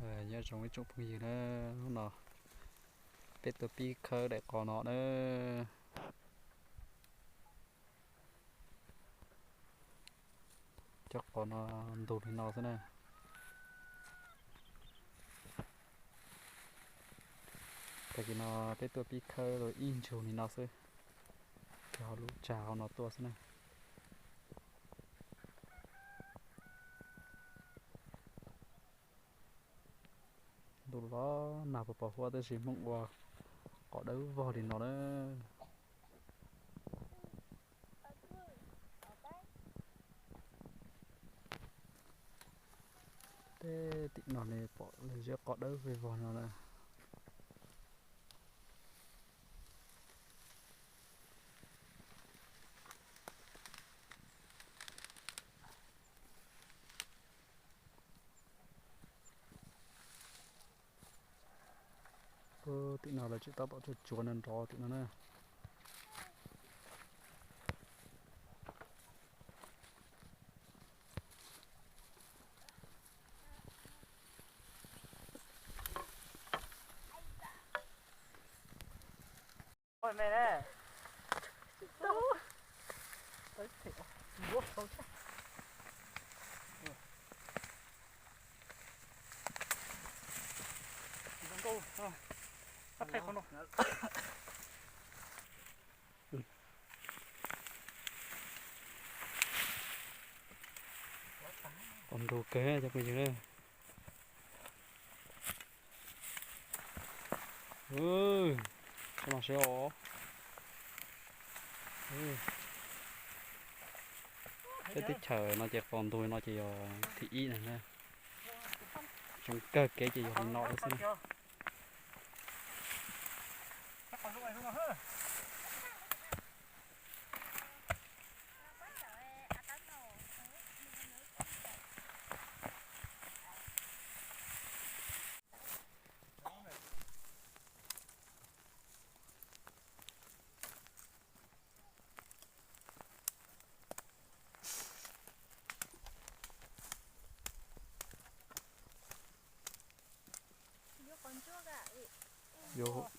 Nyob zoo ib tsoom phooj ywg na, hnub no peb tuaj pib khawb daim qos no na. Cov qos no ntug li no xwb na. Tag kis no peb tuaj pib khawb los ib ntsug li no xwb, ces ho lub tsag hauv no tuaj xwb na. Ntuj los nag puas pos huab tab sis Hmoob ua qos dawb vog li no na. Tej tim no ne pom lawv ziab qos dawb vog no na. Tim no lawv tseem tab tom tsuag tsuav nrov tim no na. Qos ntug kawg cov phooj ywg na. Qos no siab os. Peb teb chaws no ces qos ntug no ces yog thib ib na. Zoo kawg kev ces yog li no xwb. Yuav